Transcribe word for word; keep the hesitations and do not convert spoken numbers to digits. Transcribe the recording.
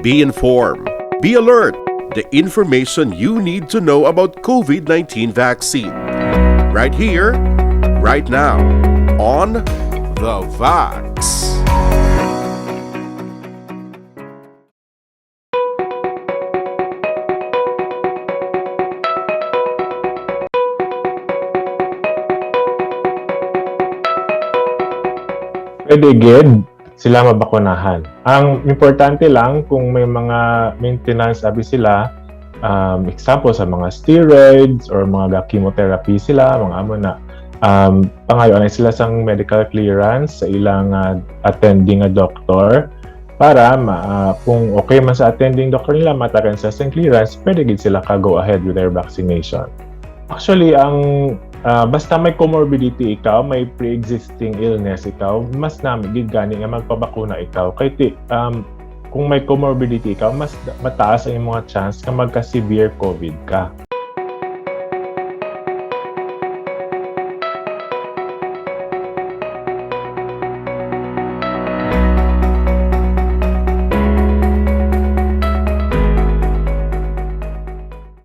Be informed. Be alert. The information you need to know about COVID nineteen vaccine. Right here, right now, on The Vax. Pwede gid sila mabakunahan. Ang importante lang kung may mga maintenance abi sila, um, example sa mga steroids or mga chemotherapy sila, mga amo na, um, pangayoanay sila sang medical clearance sa ilang, ah, attending nga doktor para ma, ah, kung okay man sa attending doctor nila, matagan sila sang clearance, pwede gid sila ka go ahead with their vaccination. Actually, ang, ah, basta may comorbidity ikaw, may pre-existing illness ikaw, mas nami gid gani nga magpabakuna ikaw. Kay ti, um, kung may comorbidity ikaw, mas mataas ang imong chance nga magka-severe COVID ka.